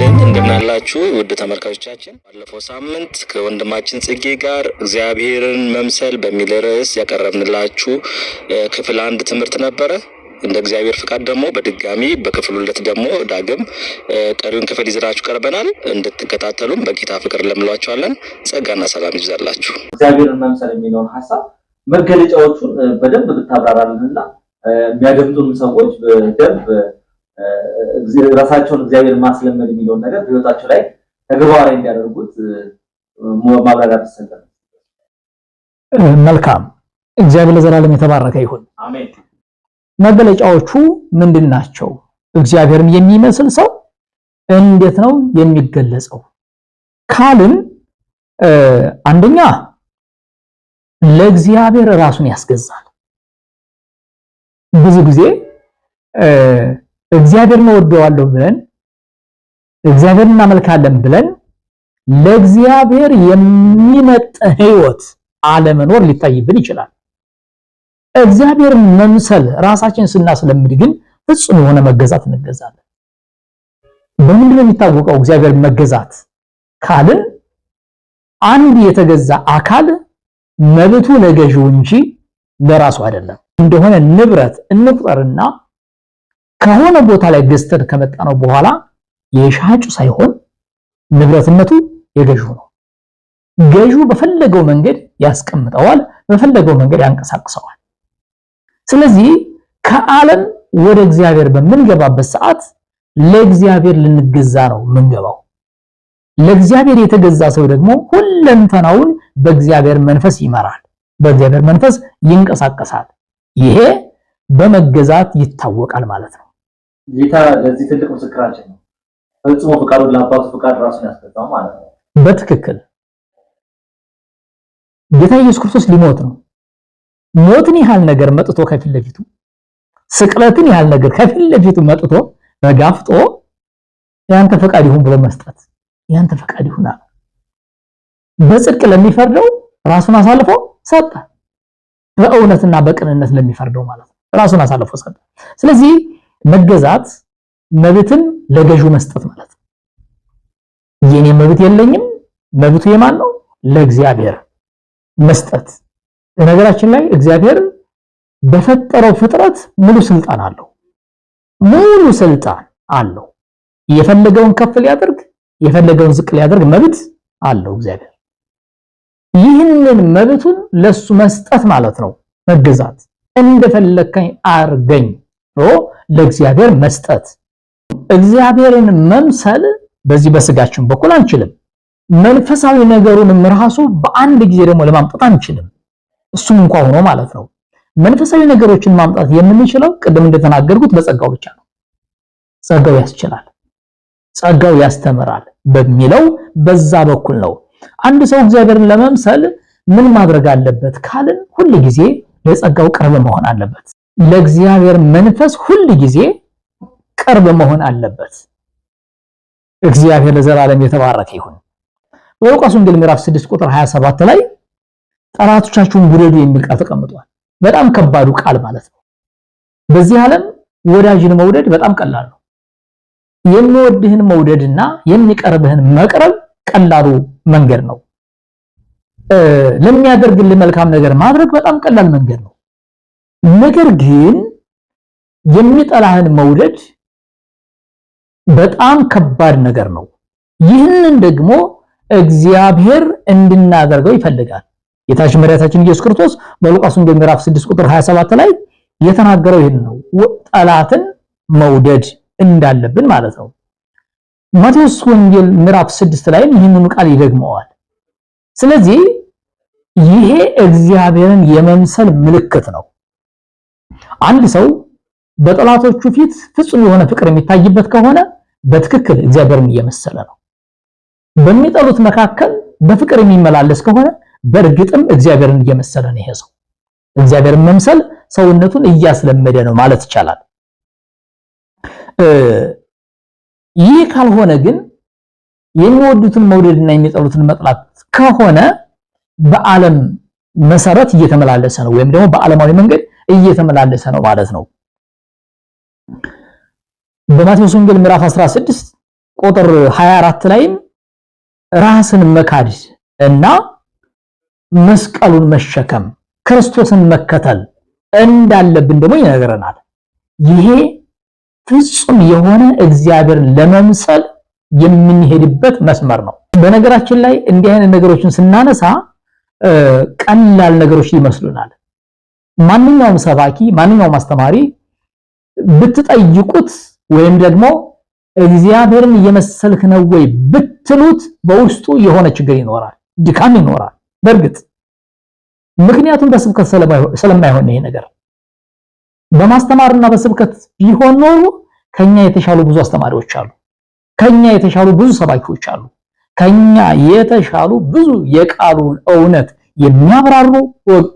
ይስጥልን እንደምናላችሁ ውድ ተመልካቾቻችን፣ ባለፈው ሳምንት ከወንድማችን ጽጌ ጋር እግዚአብሔርን መምሰል በሚል ርዕስ ያቀረብንላችሁ ክፍል አንድ ትምህርት ነበረ። እንደ እግዚአብሔር ፍቃድ ደግሞ በድጋሚ በክፍል ሁለት ደግሞ ዳግም ቀሪውን ክፍል ይዘናችሁ ቀርበናል። እንድትከታተሉም በጌታ ፍቅር ለምሏችኋለን። ጸጋና ሰላም ይብዛላችሁ። እግዚአብሔርን መምሰል የሚለውን ሀሳብ መገለጫዎቹን በደንብ ብታብራራልንና የሚያደምጡን ሰዎች በደንብ ራሳቸውን እግዚአብሔር ማስለመድ የሚለውን ነገር በህይወታቸው ላይ ተግባራዊ እንዲያደርጉት ማብራሪያ ብትሰጠን። መልካም። እግዚአብሔር ለዘላለም የተባረከ ይሁን። አሜን። መገለጫዎቹ ምንድን ናቸው? እግዚአብሔርን የሚመስል ሰው እንዴት ነው የሚገለጸው ካልን፣ አንደኛ ለእግዚአብሔር ራሱን ያስገዛል። ብዙ ጊዜ እግዚአብሔርን እወደዋለሁ ብለን፣ እግዚአብሔርን እናመልካለን ብለን ለእግዚአብሔር የሚመጥን ህይወት አለመኖር ሊታይብን ይችላል። እግዚአብሔርን መምሰል ራሳችን ስናስለምድ ግን ፍጹም የሆነ መገዛት እንገዛለን። በምንድን ነው የሚታወቀው እግዚአብሔርን መገዛት ካልን፣ አንድ የተገዛ አካል መብቱ ለገዢው እንጂ ለራሱ አይደለም። እንደሆነ ንብረት እንቁጠርና ከሆነ ቦታ ላይ ገዝተን ከመጣነው በኋላ የሻጩ ሳይሆን ንብረትነቱ የገዢው ነው። ገዢው በፈለገው መንገድ ያስቀምጠዋል፣ በፈለገው መንገድ ያንቀሳቅሰዋል። ስለዚህ ከዓለም ወደ እግዚአብሔር በምንገባበት ሰዓት ለእግዚአብሔር ልንገዛ ነው የምንገባው። ለእግዚአብሔር የተገዛ ሰው ደግሞ ሁለንተናውን በእግዚአብሔር መንፈስ ይመራል፣ በእግዚአብሔር መንፈስ ይንቀሳቀሳል። ይሄ በመገዛት ይታወቃል ማለት ነው። ጌታ ለዚህ ትልቅ ምስክራችን ነው። ፈጽሞ ፈቃዱን ለአባቱ ፈቃድ ራሱን ያስገዛው ማለት ነው። በትክክል ጌታ ኢየሱስ ክርስቶስ ሊሞት ነው። ሞትን ያህል ነገር መጥቶ ከፊት ለፊቱ፣ ስቅለትን ያህል ነገር ከፊት ለፊቱ መጥቶ ተጋፍጦ ያንተ ፈቃድ ይሁን ብሎ መስጠት፣ ያንተ ፈቃድ ይሁን አለ። በጽድቅ ለሚፈርደው ራሱን አሳልፎ ሰጠ። በእውነትና በቅንነት ለሚፈርደው ማለት ነው። ራሱን አሳልፎ ሰጠ። ስለዚህ መገዛት መብትን ለገዢው መስጠት ማለት ነው። የኔ መብት የለኝም፣ መብቱ የማን ነው? ለእግዚአብሔር መስጠት። በነገራችን ላይ እግዚአብሔር በፈጠረው ፍጥረት ሙሉ ስልጣን አለው። ሙሉ ስልጣን አለው። የፈለገውን ከፍ ሊያደርግ፣ የፈለገውን ዝቅ ሊያደርግ መብት አለው እግዚአብሔር። ይህንን መብቱን ለሱ መስጠት ማለት ነው መገዛት። እንደፈለከኝ አርገኝ ብሎ ለእግዚአብሔር መስጠት። እግዚአብሔርን መምሰል በዚህ በስጋችን በኩል አንችልም። መንፈሳዊ ነገሩንም ራሱ በአንድ ጊዜ ደግሞ ለማምጣት አንችልም። እሱም እንኳን ሆኖ ማለት ነው። መንፈሳዊ ነገሮችን ማምጣት የምንችለው ቅድም እንደተናገርኩት በጸጋው ብቻ ነው። ጸጋው ያስችላል፣ ጸጋው ያስተምራል በሚለው በዛ በኩል ነው። አንድ ሰው እግዚአብሔርን ለመምሰል ምን ማድረግ አለበት ካልን፣ ሁል ጊዜ ለጸጋው ቅርብ መሆን አለበት። ለእግዚአብሔር መንፈስ ሁል ጊዜ ቅርብ መሆን አለበት። እግዚአብሔር ለዘላለም የተባረከ ይሁን። በሉቃስ ወንጌል ምዕራፍ 6 ቁጥር 27 ላይ ጠላቶቻችሁን ውደዱ የሚል ቃል ተቀምጧል። በጣም ከባዱ ቃል ማለት ነው። በዚህ ዓለም ወዳጅን መውደድ በጣም ቀላል ነው። የሚወድህን መውደድና የሚቀርብህን መቅረብ ቀላሉ መንገድ ነው። ለሚያደርግልህ መልካም ነገር ማድረግ በጣም ቀላል መንገድ ነው። ነገር ግን የሚጠላህን መውደድ በጣም ከባድ ነገር ነው። ይህንን ደግሞ እግዚአብሔር እንድናደርገው ይፈልጋል። ጌታችን መድኃኒታችን ኢየሱስ ክርስቶስ በሉቃስ ወንጌል ምዕራፍ 6 ቁጥር 27 ላይ የተናገረው ይህን ነው። ጠላትን መውደድ እንዳለብን ማለት ነው። ማቴዎስ ወንጌል ምዕራፍ 6 ላይ ይህንኑ ቃል ይደግመዋል። ስለዚህ ይሄ እግዚአብሔርን የመምሰል ምልክት ነው። አንድ ሰው በጠላቶቹ ፊት ፍጹም የሆነ ፍቅር የሚታይበት ከሆነ በትክክል እግዚአብሔርን እየመሰለ ነው። በሚጠሉት መካከል በፍቅር የሚመላለስ ከሆነ በእርግጥም እግዚአብሔርን እየመሰለ ነው። ይሄ ሰው እግዚአብሔርን መምሰል ሰውነቱን እያስለመደ ነው ማለት ይቻላል። ይህ ካልሆነ ግን የሚወዱትን መውደድና የሚጠሉትን መጥላት ከሆነ በዓለም መሰረት እየተመላለሰ ነው፣ ወይም ደግሞ በዓለማዊ መንገድ እየተመላለሰ ነው ማለት ነው። በማቴዎስ ወንጌል ምዕራፍ 16 ቁጥር 24 ላይም ራስን መካድ እና መስቀሉን መሸከም ክርስቶስን መከተል እንዳለብን ደግሞ ይነግረናል። ይሄ ፍጹም የሆነ እግዚአብሔርን ለመምሰል የምንሄድበት መስመር ነው። በነገራችን ላይ እንዲህ አይነት ነገሮችን ስናነሳ ቀላል ነገሮች ይመስሉናል። ማንኛውም ሰባኪ፣ ማንኛውም አስተማሪ ብትጠይቁት ወይም ደግሞ እግዚአብሔርን እየመሰልክ ነው ወይ ብትሉት በውስጡ የሆነ ችግር ይኖራል፣ ድካም ይኖራል። በእርግጥ ምክንያቱም በስብከት ስለማይሆን ይሄ ነገር በማስተማርና በስብከት ቢሆን ኖሮ ከኛ የተሻሉ ብዙ አስተማሪዎች አሉ፣ ከኛ የተሻሉ ብዙ ሰባኪዎች አሉ፣ ከኛ የተሻሉ ብዙ የቃሉን እውነት የሚያብራሩ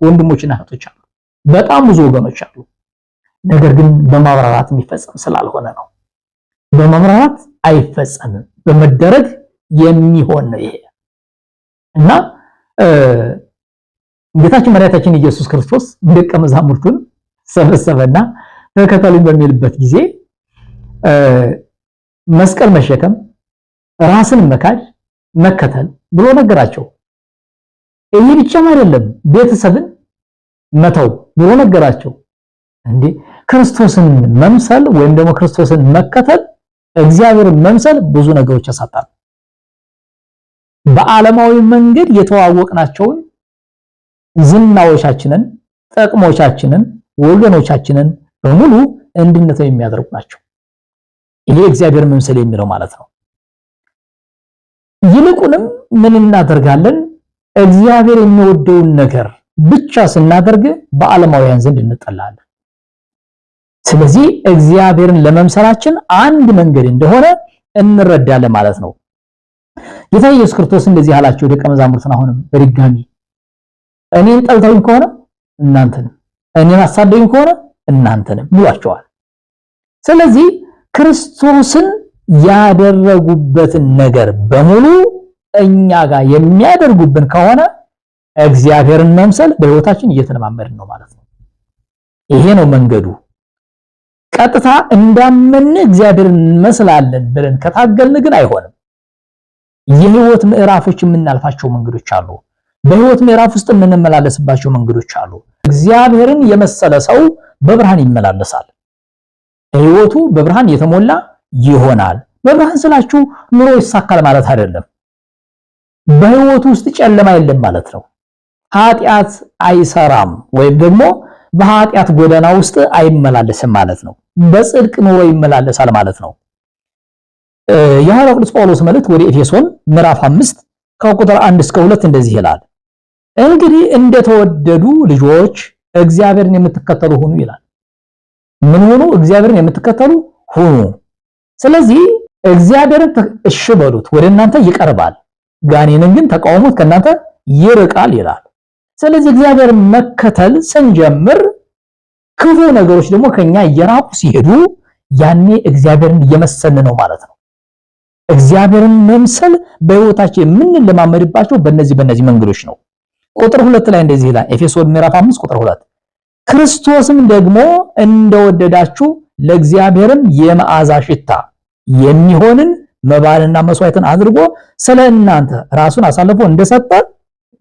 ወንድሞችና እህቶች አሉ፣ በጣም ብዙ ወገኖች አሉ። ነገር ግን በማብራራት የሚፈጸም ስላልሆነ ነው። በማብራራት አይፈጸምም፣ በመደረግ የሚሆን ነው ይሄ እና ጌታችን መድኃኒታችን ኢየሱስ ክርስቶስ ደቀ መዛሙርቱን ሰበሰበና ተከተሉኝ በሚልበት ጊዜ መስቀል መሸከም፣ ራስን መካድ፣ መከተል ብሎ ነገራቸው። ይህ ብቻም አይደለም፣ ቤተሰብን መተው ብሎ ነገራቸው። እንዴ ክርስቶስን መምሰል ወይም ደግሞ ክርስቶስን መከተል እግዚአብሔርን መምሰል ብዙ ነገሮች ያሳጣል። በዓለማዊ መንገድ የተዋወቅናቸውን ዝናዎቻችንን፣ ጥቅሞቻችንን፣ ወገኖቻችንን በሙሉ እንድንተው የሚያደርጉ ናቸው። ይሄ እግዚአብሔር መምሰል የሚለው ማለት ነው። ይልቁንም ምን እናደርጋለን? እግዚአብሔር የሚወደውን ነገር ብቻ ስናደርግ በዓለማውያን ዘንድ እንጠላለን። ስለዚህ እግዚአብሔርን ለመምሰላችን አንድ መንገድ እንደሆነ እንረዳለን ማለት ነው። ጌታ ኢየሱስ ክርስቶስ እንደዚህ አላቸው ደቀ መዛሙርትን፣ አሁንም በድጋሚ እኔን ጠልተውኝ ከሆነ እናንተንም፣ እኔን አሳደውኝ ከሆነ እናንተንም ብሏቸዋል። ስለዚህ ክርስቶስን ያደረጉበትን ነገር በሙሉ እኛ ጋር የሚያደርጉብን ከሆነ እግዚአብሔርን መምሰል በሕይወታችን እየተለማመድን ነው ማለት ነው። ይሄ ነው መንገዱ። ቀጥታ እንዳመን እግዚአብሔርን እንመስላለን ብለን ከታገልን ግን አይሆንም። የህይወት ምዕራፎች የምናልፋቸው መንገዶች አሉ። በህይወት ምዕራፍ ውስጥ የምንመላለስባቸው መንገዶች አሉ። እግዚአብሔርን የመሰለ ሰው በብርሃን ይመላለሳል። ህይወቱ በብርሃን የተሞላ ይሆናል። በብርሃን ስላችሁ ኑሮ ይሳካል ማለት አይደለም። በህይወቱ ውስጥ ጨለማ የለም ማለት ነው። ኃጢአት አይሰራም ወይም ደግሞ በኃጢአት ጎዳና ውስጥ አይመላለስም ማለት ነው። በጽድቅ ኑሮ ይመላለሳል ማለት ነው። የሐዋርያው ቅዱስ ጳውሎስ መልእክት ወደ ኤፌሶን ምዕራፍ 5 ከቁጥር 1 እስከ 2 እንደዚህ ይላል። እንግዲህ እንደተወደዱ ልጆች እግዚአብሔርን የምትከተሉ ሁኑ ይላል። ምን ሁኑ? እግዚአብሔርን የምትከተሉ ሁኑ። ስለዚህ እግዚአብሔርን እሺ በሉት ወደ እናንተ ይቀርባል፣ ጋኔንን ግን ተቃውሞት ከእናንተ ይርቃል ይላል። ስለዚህ እግዚአብሔርን መከተል ስንጀምር ክፉ ነገሮች ደግሞ ከኛ እየራቁ ሲሄዱ ያኔ እግዚአብሔርን እየመሰልን ነው ማለት ነው። እግዚአብሔርን መምሰል በሕይወታችን የምንለማመድባቸው በእነዚህ መንገዶች ነው። ቁጥር 2 ላይ እንደዚህ ይላል። ኤፌሶን ምዕራፍ 5 ቁጥር 2 ክርስቶስም ደግሞ እንደወደዳችሁ ለእግዚአብሔርም የመዓዛ ሽታ የሚሆንን መባልና መስዋዕትን አድርጎ ስለ እናንተ ራሱን አሳልፎ እንደሰጠ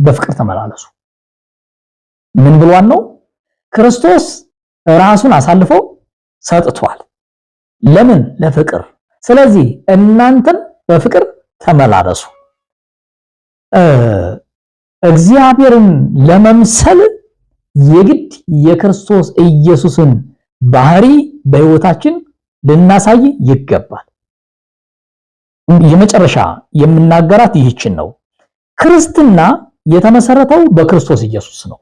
በፍቅር ተመላለሱ። ምን ብሏን ነው? ክርስቶስ ራሱን አሳልፎ ሰጥቷል። ለምን? ለፍቅር። ስለዚህ እናንተም በፍቅር ተመላለሱ። እግዚአብሔርን ለመምሰል የግድ የክርስቶስ ኢየሱስን ባህሪ በሕይወታችን ልናሳይ ይገባል። የመጨረሻ የምናገራት ይህችን ነው። ክርስትና የተመሰረተው በክርስቶስ ኢየሱስ ነው።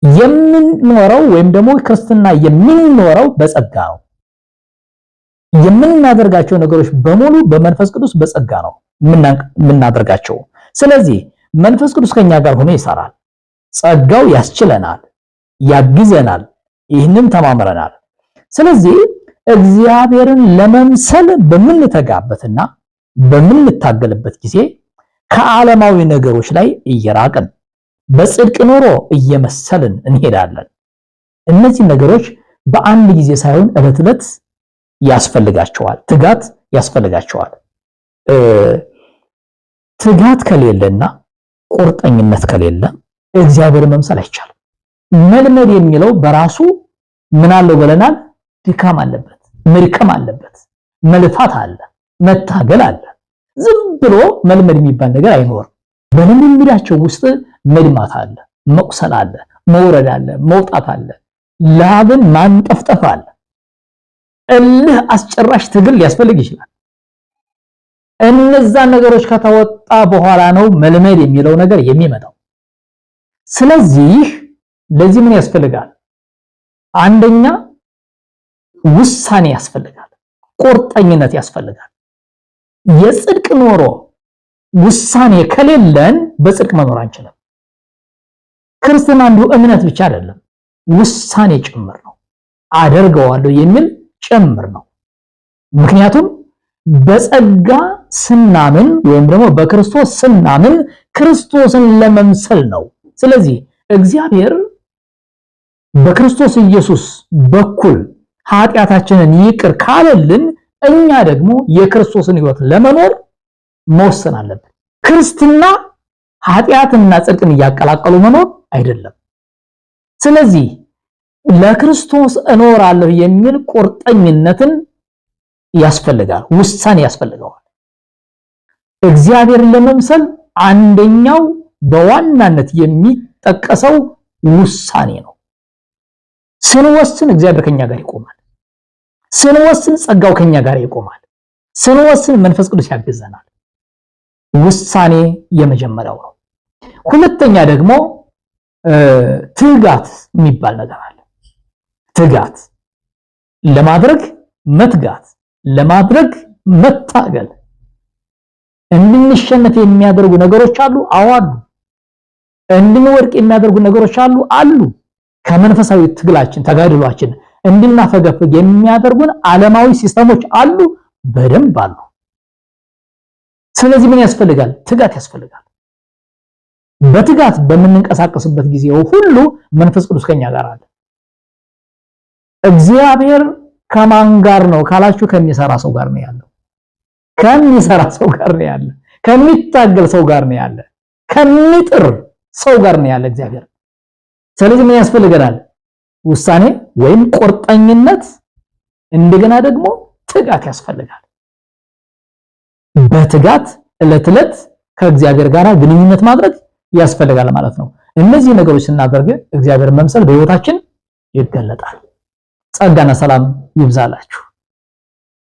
የምንኖረው ወይም ደግሞ ክርስትና የምንኖረው በጸጋ ነው። የምናደርጋቸው ነገሮች በሙሉ በመንፈስ ቅዱስ በጸጋ ነው የምናደርጋቸው። ስለዚህ መንፈስ ቅዱስ ከኛ ጋር ሆኖ ይሰራል። ጸጋው ያስችለናል፣ ያግዘናል። ይህንን ተማምረናል። ስለዚህ እግዚአብሔርን ለመምሰል በምንተጋበትና በምንታገልበት ጊዜ ከዓለማዊ ነገሮች ላይ እየራቅን በጽድቅ ኑሮ እየመሰልን እንሄዳለን። እነዚህ ነገሮች በአንድ ጊዜ ሳይሆን ዕለት ዕለት ያስፈልጋቸዋል፣ ትጋት ያስፈልጋቸዋል። ትጋት ከሌለና ቁርጠኝነት ከሌለ እግዚአብሔር መምሰል አይቻልም። መልመድ የሚለው በራሱ ምን አለው ብለናል? ድካም አለበት፣ መድከም አለበት፣ መልፋት አለ፣ መታገል አለ። ዝም ብሎ መልመድ የሚባል ነገር አይኖርም። በልምምዳቸው ውስጥ መድማት አለ፣ መቁሰል አለ፣ መውረድ አለ፣ መውጣት አለ፣ ላብን ማንጠፍጠፍ አለ። እልህ አስጨራሽ ትግል ሊያስፈልግ ይችላል። እነዛን ነገሮች ከተወጣ በኋላ ነው መልመድ የሚለው ነገር የሚመጣው። ስለዚህ ለዚህ ምን ያስፈልጋል? አንደኛ ውሳኔ ያስፈልጋል፣ ቁርጠኝነት ያስፈልጋል። የጽድቅ ኖሮ ውሳኔ ከሌለን በጽድቅ መኖር አንችልም። ክርስትና እንዲሁ እምነት ብቻ አይደለም፣ ውሳኔ ጭምር ነው። አደርገዋለሁ የሚል ጭምር ነው። ምክንያቱም በጸጋ ስናምን ወይም ደግሞ በክርስቶስ ስናምን ክርስቶስን ለመምሰል ነው። ስለዚህ እግዚአብሔር በክርስቶስ ኢየሱስ በኩል ኃጢአታችንን ይቅር ካለልን እኛ ደግሞ የክርስቶስን ሕይወት ለመኖር መወሰን አለብን። ክርስትና ኃጢአትና ጽድቅን እያቀላቀሉ መኖር አይደለም። ስለዚህ ለክርስቶስ እኖራለሁ የሚል ቁርጠኝነትን ያስፈልጋል፣ ውሳኔ ያስፈልገዋል። እግዚአብሔርን ለመምሰል አንደኛው በዋናነት የሚጠቀሰው ውሳኔ ነው። ስንወስን እግዚአብሔር ከኛ ጋር ይቆማል። ስንወስን ጸጋው ከኛ ጋር ይቆማል። ስንወስን መንፈስ ቅዱስ ያግዘናል። ውሳኔ የመጀመሪያው ነው። ሁለተኛ ደግሞ ትጋት የሚባል ነገር አለ። ትጋት ለማድረግ መትጋት፣ ለማድረግ መታገል። እንድንሸነፍ የሚያደርጉ ነገሮች አሉ፣ አዎ አሉ። እንድንወድቅ የሚያደርጉ ነገሮች አሉ አሉ። ከመንፈሳዊ ትግላችን ተጋድሏችን እንድናፈገፍግ የሚያደርጉን ዓለማዊ ሲስተሞች አሉ፣ በደንብ አሉ። ስለዚህ ምን ያስፈልጋል? ትጋት ያስፈልጋል። በትጋት በምንንቀሳቀስበት ጊዜ ሁሉ መንፈስ ቅዱስ ከኛ ጋር አለ። እግዚአብሔር ከማን ጋር ነው ካላችሁ፣ ከሚሰራ ሰው ጋር ነው ያለው። ከሚሰራ ሰው ጋር ነው ያለ። ከሚታገል ሰው ጋር ነው ያለ። ከሚጥር ሰው ጋር ነው ያለ እግዚአብሔር። ስለዚህ ምን ያስፈልገናል? ውሳኔ ወይም ቁርጠኝነት፣ እንደገና ደግሞ ትጋት ያስፈልጋል። በትጋት ዕለት ዕለት ከእግዚአብሔር ጋር ግንኙነት ማድረግ ያስፈልጋል ማለት ነው። እነዚህ ነገሮች ስናደርግ እግዚአብሔር መምሰል በሕይወታችን ይገለጣል። ጸጋና ሰላም ይብዛላችሁ።